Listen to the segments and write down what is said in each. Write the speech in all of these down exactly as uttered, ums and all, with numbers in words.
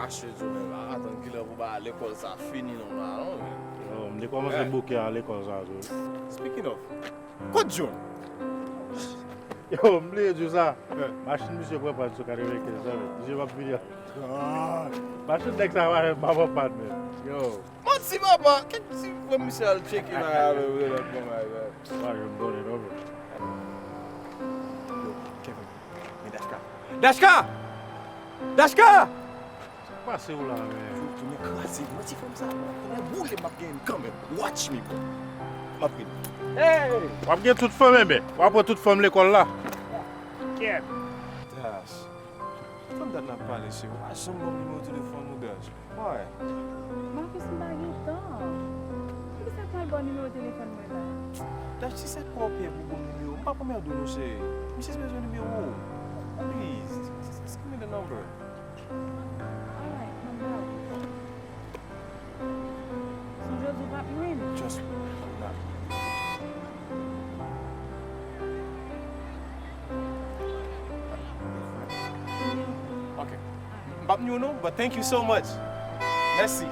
Mache di w menm la, atann kilè pou bagay lekòl sa fini non la non. Yo, m te kòmanse bouke a lekòl sa tou. Speaking of, kot John? Yo, m bliye di w sa. Machin misye pran pàn sou katrevenkenz sa menm. Misye p ap vini ankò. Machin nèg sa pa janm pa pran pàn menm. Yo. Manti papa, kèk ti frè misye al tcheke bagay avè w lòt bon bagay. Pa janm donnen non bro. Yo, Kevin, men Dashka. Dashka! Dashka! Sa k pase w la menm? Yo, tounen kraze, manti fanm sa, tounen boule m ap genyen l kanmenm. Watch me bro. M ap vini. Hey! W ap gen tout fanm enben, w ap pran tout fanm lekòl la. Kèt! Dash. Fanm dat n ap pale sou ou pa janm ban m nimewo telefòn ou Dash. Why? Marcus m pa gen tan. Poukisa m pral ba w nimewo telefòn mwen la? Dash ti sèt pa w pè pou ban m nimewo. M p ap anmède w non cheri. M jis bezwen nimewo w. Please, just give me the number. Alright, m ap ba w. Sonje w di w p ap jwenn. Just not. Ok. M p ap nye w non, but thank you so much. Mèsi.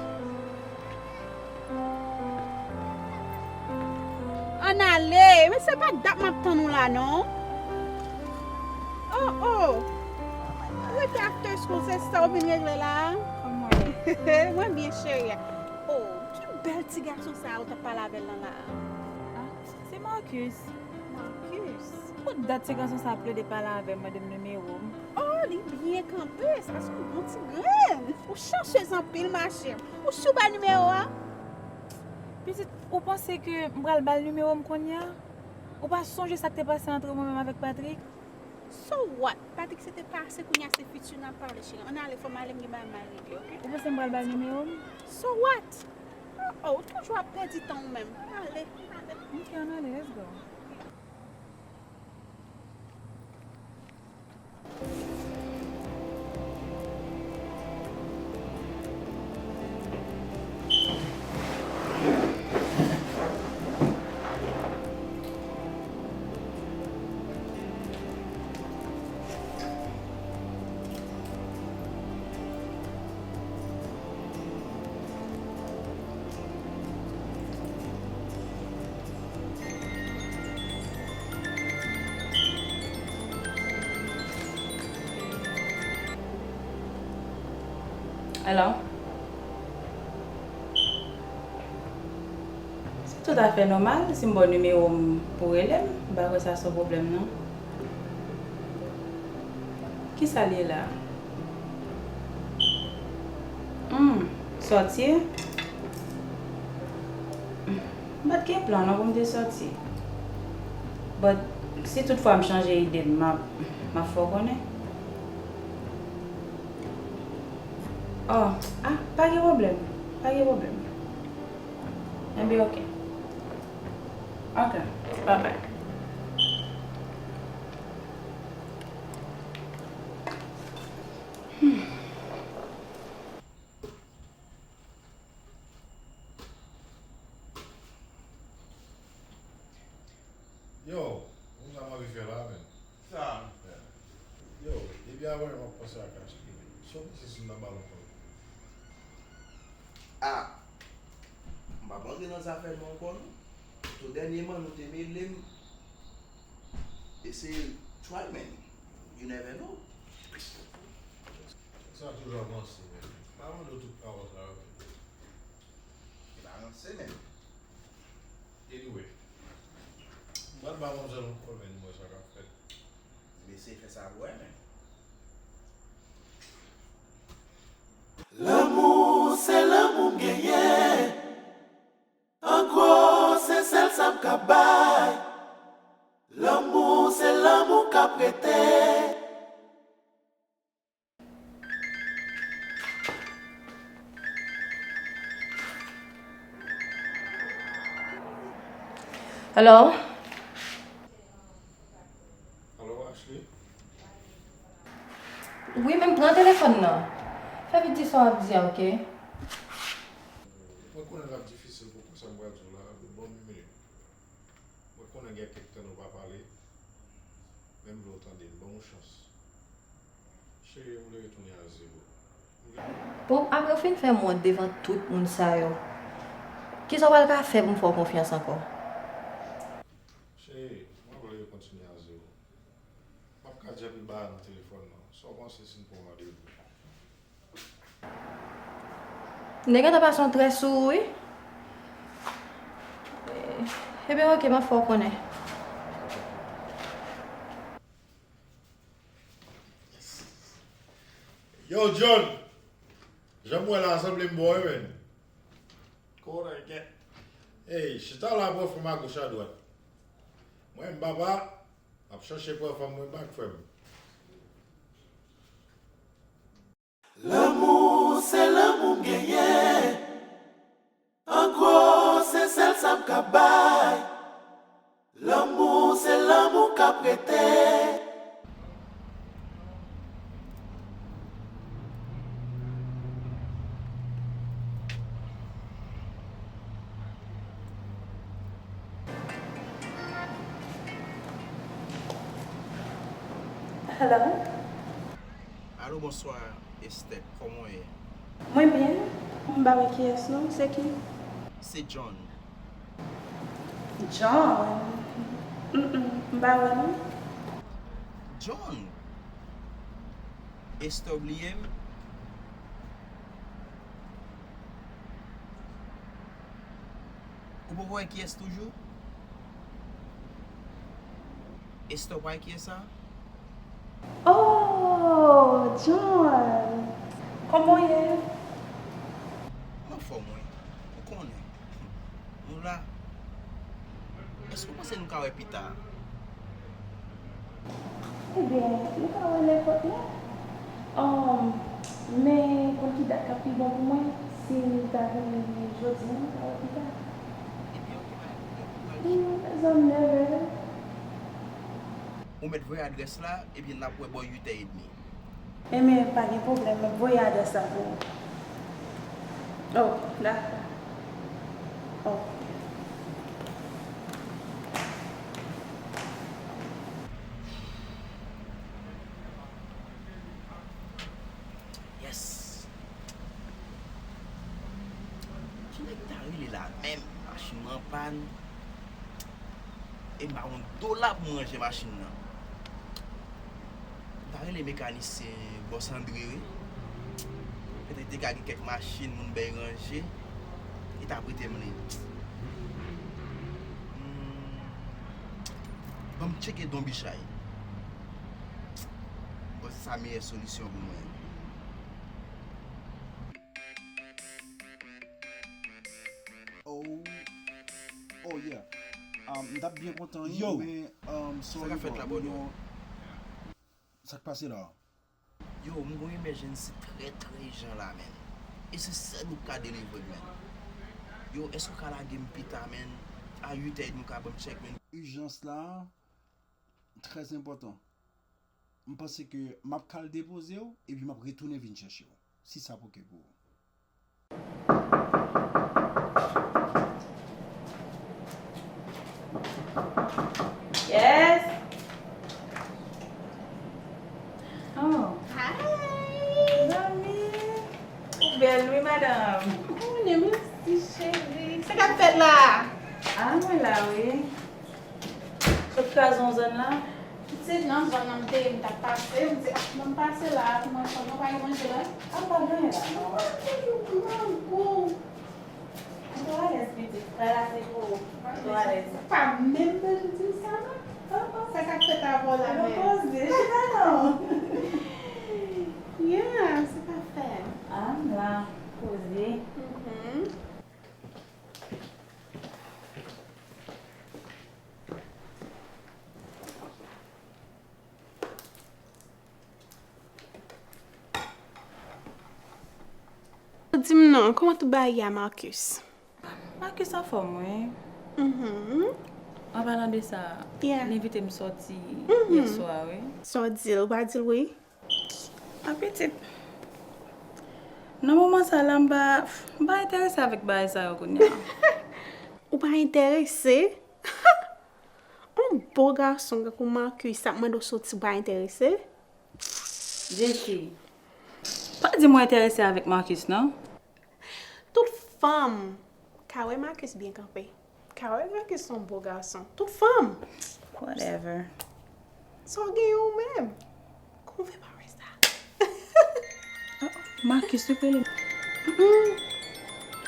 Ann ale, men se pa dat m ap tann ou la non. Oh oh. Ou rete after school se sa ou vin regle la a? Kòman w ye? Mwen byen cheri. Oh, ki bèl ti gason sa a ou t ap pale avè l lan la a? Ah, se Marcus. Marcus? Pou dat ti gason sa a ap plede pale avè m, mande m nimewo m. Oh, li byen kanpe, sa se yon bon ti grenn. Ou chansez anpil ma chère. Ou si w bay nimewo a? Pitit, ou panse ke m pral ba l nimewo m kounye a? Ou pa sonje sa k te pase antre mwen menm avèk Patrick? So what? Patrick se te pase, kounye a se fiti n ap pale cheri. Ann ale, fò m ale, m gen bagay m al regle, oke? Ou panse m pral ba l nimewo m? So what? Oh oh, ou toujou ap pèdi tan ou menm. Ale, ale. Ok, ann ale, let's go. Hello? Se toutafè nòmal si m ba w nimewo m pou w rele m, m pa kwè sa se yon pwoblèm non. Kisa l ye la? Humm, sòti? M pa t gen plan non pou m te sòti. But, si toutfwa m chanje ide m, m ap, m ap fè w konnen. Oh, ah, pa gen pwoblèm. Pa gen pwoblèm. Enben, oke. Oke, babay. Yo, ou konn sa m anvi fè la menm? Sa? Yo, depi avanyè m ap panse ak Ashley, men. Son piti si m nan balon kò. Ah! M p ap rantre nan zafè nou ankò non. Tou dènyèman nou te mele m. Eseye try man. You never know. Sa toujou ap ranse, men. Pa mande w tout pawòl sa yo. Li pa ranse menm. Anyway, m pral ba manmzèl yon kòl men m wè sa k ap fèt. M eseye fè sa pou wè men. Lanmou se lanmou m genyen. An gwo se sèl sa m ka bay. Lanmou se lanmou k ap rete. Hello? Alo, Ashley? Wi, men pran telefòn nan. Fè vit di sa w ap di a, oke? Mwen konnen l ap difisil pou w konn sa m pral di w la, men ban m yon minit. Mwen konnen gen kèk tan nou pa pale, men m vle w tande m, ban m yon chans. Cheri, m vle retounen a zewo. Bon, apre w fin fè m wont devan tout moun sa yo, kisa w pral ka fè pou m fè w konfyans ankò? Cheri, mwen vle kontinye a zewo. M ap ka di anpil bagay nan telefòn nan. Sa w panse si n pran randevou? Nèg la ta pase yon trè sou ou, wi. Ebyen, oke, m ap fè w konnen. Yo, John! Jan m wè la, sanble m bo wi, menn. Konnen gen. Ey, chita la, bò, fè m agoch adwat. Mwen, m papa, m ap chache pran fanm mwen bak, frè m. Lanmou, se lanmou m genyen. An gwo, se sèl sa m ka bay. Lanmou, se lanmou k ap rete. Hello? Alo, bonswa, Esther. Kòman w ye? Mwen byen. M pa wè kiyès non. Se ki? Se John. John? Mm, mm, m pa wè non. John? Esther bliye m? Ou poko wè kiyès toujou? Esther pa wè kiyès sa? Oh, John! Kòman w ye? M anfòm, wi. Ou konnen. Nou la. Èske w panse nou ka wè pita? Ebyen, nou ka wè nenpòt lè. Um, men konn ki dat k ap pi bon pou mwen? Si nou ta vini jodi a, nou ka wè pita. Ebyen, oke, pa gen pwoblèm. Mezanmi, nève. Ou mèt voye adrès la, epi n ap wè bò uit è edmi. Enben, pa gen pwoblèm, m ap voye adrès la pou ou. Oh, dakò. Oh. Yes. Ki nèg ta rele la menm? Machin mwen anpàn. E m pa gon dola pou m ranje machin nan. M ta rele mekanisyen Bòs Andre, wi. Petèt li te ka gen kèk machin, moun bay ranje. Li ta prete m li. Hmm. Ban m tcheke Don Bichay. Bon, se sa meyè solisyon pou mwen. Oh, oh yeah. Um, m t ap byen kontan, wi, men, um, sorry, bro. Sa k ap fèt la, bro? Sa k pase la? Yo, m gon emergency trè, trè ijan la, menn. E se sèl ou k ka delivre m, menn. Yo, èske w ka lage m pita, menn? A uit è edmi ou ka ban m tchèk, menn. Ijans la, trè enpòtan. M panse ke m ap ka al depoze w, epi m ap retounen vin chèche w, si sa oke pou ou. Yes. Oh. Hi. Zanmi. Ou bèl, wi, madanm. Ou konnen, mèsi, cheri. Sa k ap fèt la? Ah, mwen la, wi. Sot kraze yon zòn la. Pitit, nan zòn nan m te ye, m t ap pase, m di, ah, ban m pase la pou mwen fè yon pale manje la. Ah, pa gen anyen la non. Ou pa toujou pran gou. Mete w alèz, pitit, frè la se pou ou. Mete w alèz. Pa menm bezwen di m sa non. Ah, ah. Sa k ap fèt avè w la menm? Koze. Chita non. Yeah, sa k ap fèt? Ah, m la, koze. Mhm. Di m non, kòman tout bagay ye a Marcus? Marcus anfòm, wi. Mhm. An palan de sa, yeah, li envite m sòti, mhm, yè swa, wi. Sa w di l, ou pa di l wi? A pitit. Nan moman sa la, m pa, m pa enterese avèk bagay sa yo kounye a. Ou pa enterese? Yon bo gason tankou Marcus ap mande w soti, ou pa enterese? Jesi. Pa, Pa di mwen enterese avèk Marcus, non. Tout fanm ka wè Marcus byen kanpe. Ka wè Marcus se yon bo gason. Tout fanm. Whatever. Sa w genyen ou menm? Kòman w fè pa wè sa? Marcus, ou rele m. Mm-mm.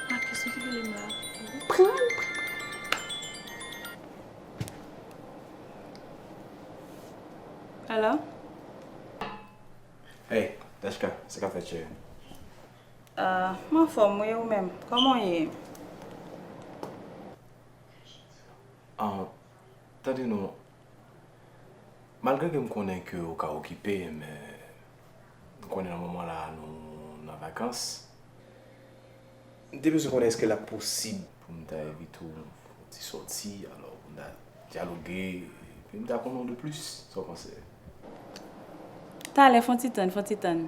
Marcus, ou rele m la. Pran l, pran l. Hello? Hey, Dashka, sa k ap fèt, cheri? Ah, m anfòm, wi, ou menm? Kòman w ye? Ah, tande non, malgre ke m konnen ke ou ka okipe, men m konnen nan moman la nou nan vakans. M te bezwen konnen èske l ap posib pou m ta envite w fè yon ti sòti, alò pou n ta dyaloge, epi m ta konnen w de plis. Sa w panse? Talè, fè yon ti tann, fè yon ti tann.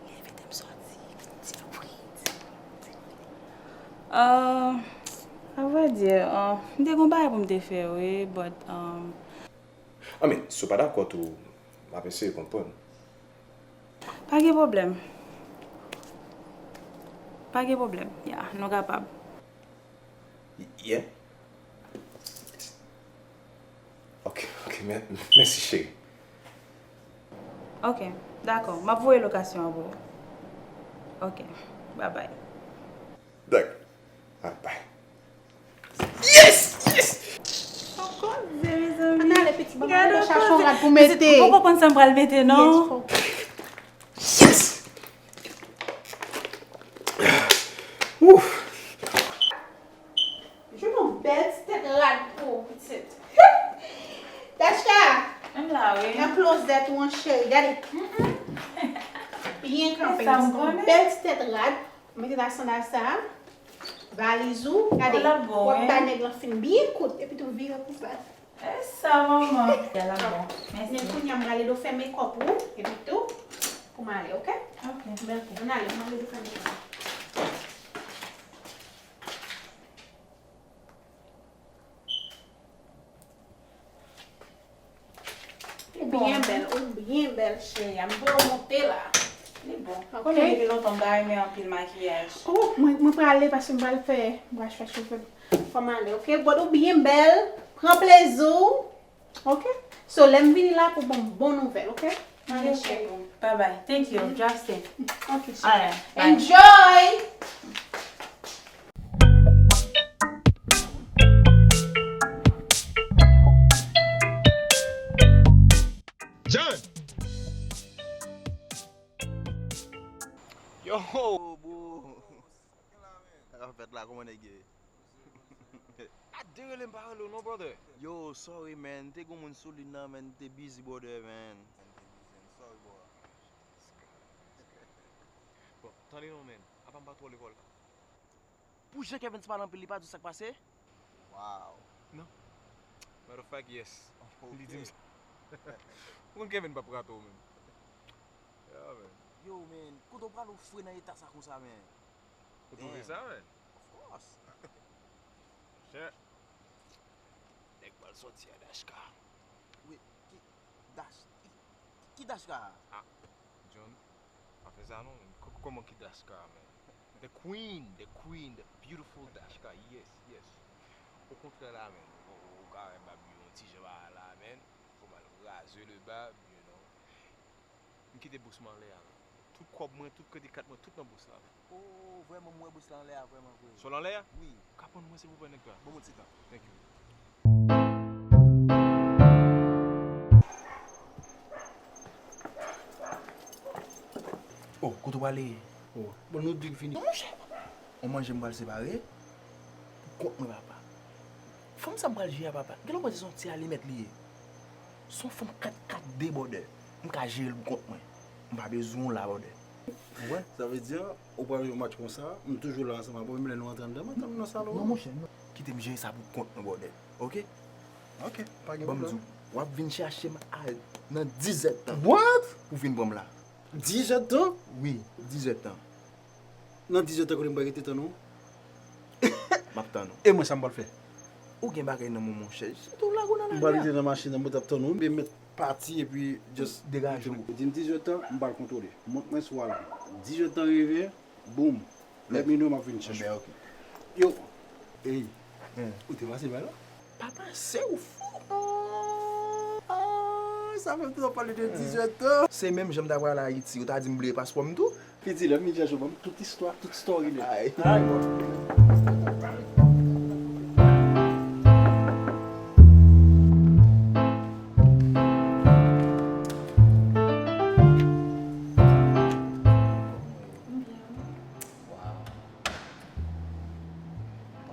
Li envite m sòti, li di m wi, di m wi. Ah, a vrè di, ah, m te gen yon bagay pou m te fè, wi, but, um, I mean, si w pa dakò tou, m ap eseye konprann. Pa gen pwoblèm. Pa gen pwoblèm. Ya, nou kapab. Y-, yeah? Ok, ok, mè-, mèsi, cheri. Ok, dakò. M ap voye lokasyon an pou ou. Ok, babay. Dakò. Babay. Yes! Yes! Ann ale, pitit, ban m al chache yon rad pou mete. Ou poko konn sa m pral mete, non? Yes! Ouf! Jwenn yon bèl ti tèt rad pou ou, pitit. Dashka! M la, wi. Nan klozèt ou an, cheri, gade. Byen kanpe, yon bèl ti tèt rad. Mete nan sandal sa. Valiz ou, gade, w ap bay nèg lan fin byen kout, epi tou vire pou sa. E sa, manman. L ap bon. Mèsi. Men kounye a, m prale do fè mekòp ou, epi tou, pou m ale, oke? Oke. Ann ale, m prale do fè mekòp. Ou byen bèl, ou byen bèl, cheri a. M voye w monte la. Li bon. Ok. Konnen depi lontan m ta renmen anpil makiyaj. Oh, mwen, mwen prale paske m pral fè, m pral fè cheve m. Fò m ale, oke? But ou byen bèl, pran plezi w, oke? So, lè m vini la pou ban m bon nouvèl, oke? M ale, cheri. Bye bye. Thank you. Just stay. Ok, cheri. Alright, bye. Enjoy! John! Yo, bro! Sa k ap fèt la, kòman nèg ye? A de rele m pa rele w non, brother. Yo, sorry, man. Te gon moun sou liy nan, man. Te busy, brother, man. Sorry, bro. Bon, tande non, man. Apa m pa twò lekòl. Pou jan Kevin pale anpil, li pa di w sa k pase? Wow. Non. Matter of fact, yes. Li di m sa. Ou konn Kevin p ap rate w, man. Yeah, man. Yo, man, kote w prale w fre nan eta sa konsa, man? Ou twouve sa, man? Of course. Monchè. Nèg pral sòti a Dashka. Wi, ki Dash-, ki, ki Dashka a? Ah, John, pa fè sa non, man. K-, kòman ki Dashka a, man? The queen, the queen, the beautiful Dashka, yes, yes. Okontrè la, man, ou, ou ka wè bab yo yon ti jan bagay la, man. Fò m al raze le bab, you know. M kite bous mwen anlè a. Tout kòb mwen, tout kredi kat mwen, tout nan bous la. Oh, vrèman, m wè bous la anlè a, vrèman vre. Sa w anlè a? Wi. Ou ka pran mwen, silvouplè, nèg la? Bon, bon, ti tan. Thank you. Oh, kote w prale? Oh, bon, nou di l fini. Non, monchè. On manje m pral separe pou kont mwen, papa. Fanm sa m pral jere a, papa. Genlè w panse se yon ti alimèt li ye. Se yon fanm kat kat de, brother. M ka jere l pou kont mwen. M pa bezwen w la, brother. Ou konprann? Sa vle di, ou pral jwe yon match konsa, m toujou la ansanm avè w, menm lè nou antre anndan, m antre nan salon. Non, monchè, non. Kite m jere sa pou kont mwen, brother. Oke? Oke, pa gen pwoblèm. Ban m di w, w ap vin chache m a, nan dizèdtan. What? Pou vin pran m la. Dizèdtan? Wi, dizèdtan. Nan dizèdtan kote m pral rete tann ou? M ap tann ou. E mwen, sa m pral fè? Ou gen bagay nan men w, monchè. Sitou w lage w nan lari a. M pral rete nan machin nan, mwen t ap tann ou. Oubyen m mèt Pati epi just degaje w. Di m dizuit tan, m pral kontwole. Mont mwen sou alam. Dizuit tan rive, boum. Let me know, m ap vin chèche w. Yo. Ey. Ou te pase bay la? Pa pase, ou fou. Ah, sa fè m tou pale de dizuit tan. Se menm jan m ta pral Ayiti, ou ta di m bliye paspò m tou. Piti, lè m vin chèche w, ban m tout istwa, tout story nèt. Ay. Ay, bò. Wow.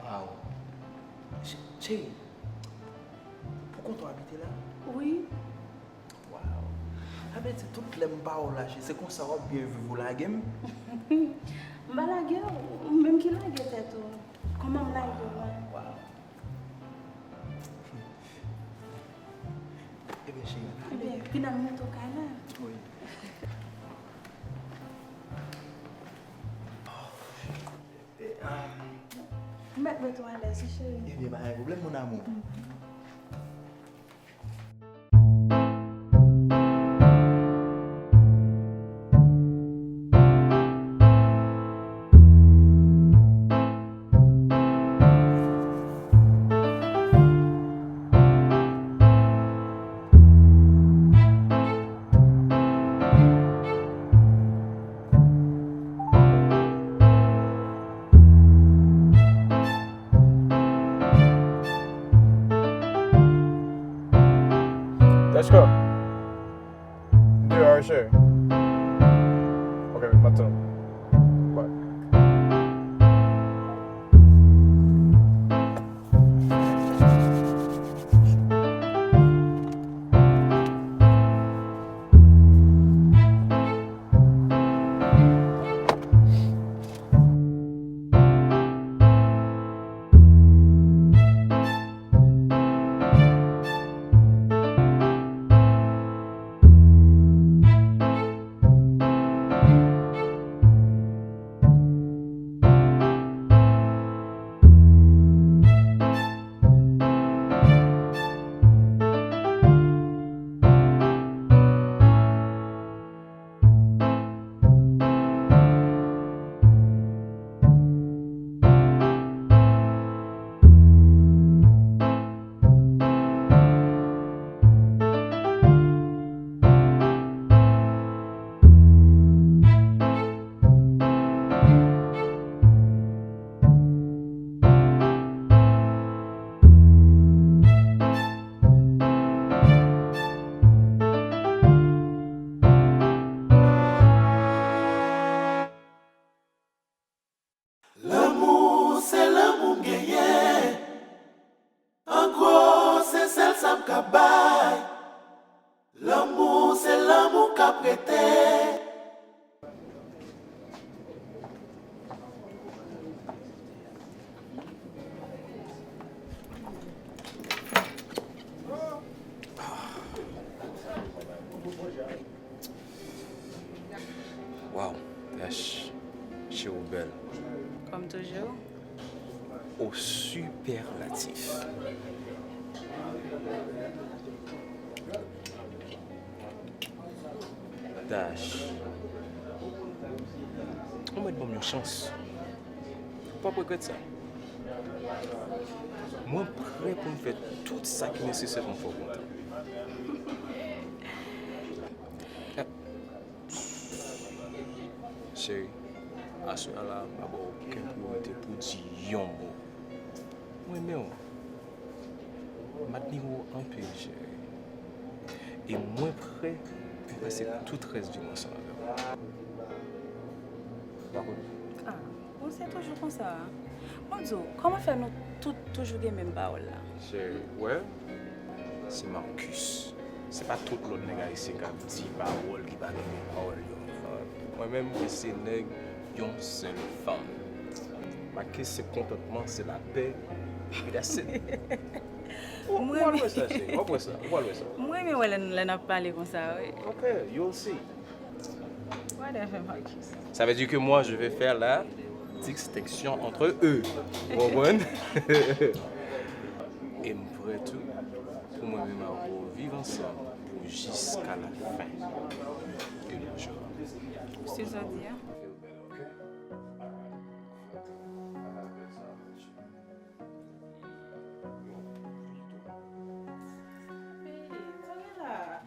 Wow. Ch-, cheri, pou kont ou abite la? Wi. Wow. Sa vle di tout lè m pa wè w la, cheri, se konsa w ap byen viv ou lage m? M pa lage w, ou menm ki lage tèt ou. Kòman m lage w la? Wow. Ebyen, cheri, ale. Ebyen, vin al monte w kay la. Wi. M mèt mete w alèz, wi, cheri. Ebyen, pa gen pwoblèm, mon amour. Let's go. Deyò, cheri. Ok, m ap tann ou. Bye. Lanmou, se lanmou m genyen. An gwo, se sèl sa m ka bay. Lanmou, se lanmou k ap rete. Waw, Dash, cheri w bèl. Kòm toujou. Au superlatif. Dash. Ou mèt ban m yon chans. Ou p ap regrèt sa. Mwen prè pou m fè tout sa ki nesesè pou m fè w kontan. Cheri, aswè a la, m pa ba w okenn priyorite pou di yon mo. Mwen renmen w. M admire w anpil, cheri. E mwen prè pou pase tout rès vi m ansanm avè w. Ou pa konnen? Ah, bon, se toujou konsa. Bon, di w, kòman fè nou tout toujou gen menm pawòl la? Cheri, w wè, se Marcus. Se pa tout lòt nèg ayisyen k ap di pawòl ki pa gen menm pawòl yo. Mwen menm, mwen se nèg yon sèl fanm. Marcus se kontantman, se lapè, epi that's it. Ou, ou pral wè sa, cheri. W ap wè sa. Ou pral wè sa. Mwen renmen wè lè n, lè n ap pale konsa, wi. Ok, you'll see. Whatever, Marcus. Ça veut dire que moi, je vais faire la distinction entre eux. Ou konprann? E m prè tou pou mwen menm avè w viv ansanm pou Jusqu'à la fin de nos jours. Se sa di a. Babe, sa gen la?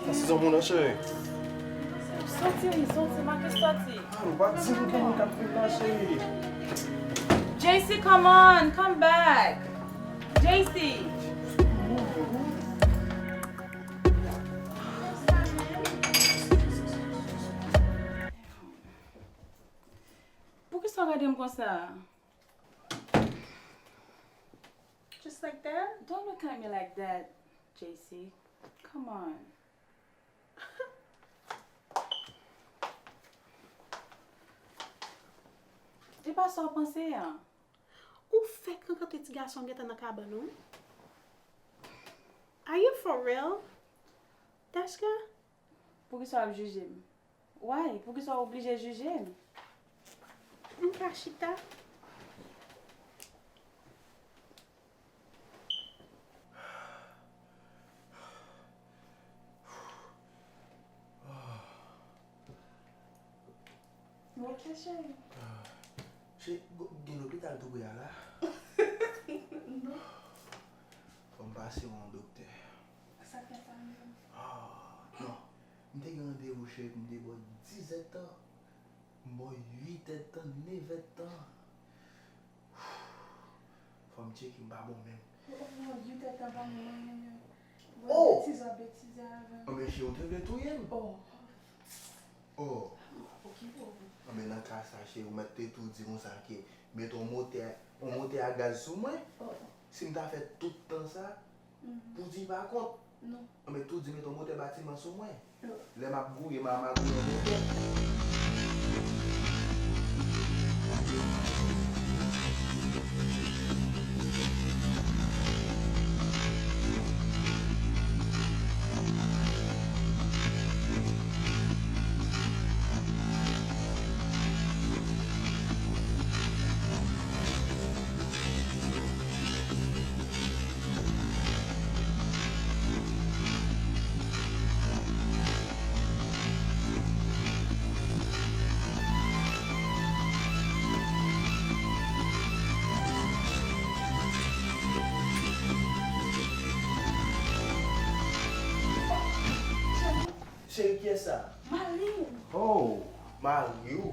Sa se zanmi w nan, cheri. Soti, soti, make soti. Ah, ou pa di m kòman k ap fè la, cheri. J C, come on, come back. J C. Poukisa w gade m konsa? Just like that? Don't look at me like that, J C. Come on. E pa sa w panse an? Ou fèk rankontre ti gason gentan nan kabann ou? Are you for real, Dashka? Poukisa w ap jije m? Why? Poukisa w oblije jije m? M ka chita? Ou oke, cheri? Che, gen lopital tou pre a la? Non. Fò m pase wè yon doktè. Sa k fè sa menm? Ah, non. M te gen randevou, cheri, pou m te bò dizèdtan. M bò uitèdtan, nevèdtan. Fò m tcheke m pa bon menm. Oh, oh, oh, uitèdtan pa bon menm. Betize, betize avè m. Anben, cheri, ou te vle touye m? Oh. Oh. Anben, nan ka sa, cheri, ou mèt te tou di konsa ke met yon motè, yon motè a gaz sou mwen. Si m ta fè tout tan sa, pou di pa kont. Non. Anben, tou di met yon motè batiman sou mwen. Non. Lè m ap gouye, m a magouye yon motè. Cheri, kiyès sa? Mari w. Oh, mari w?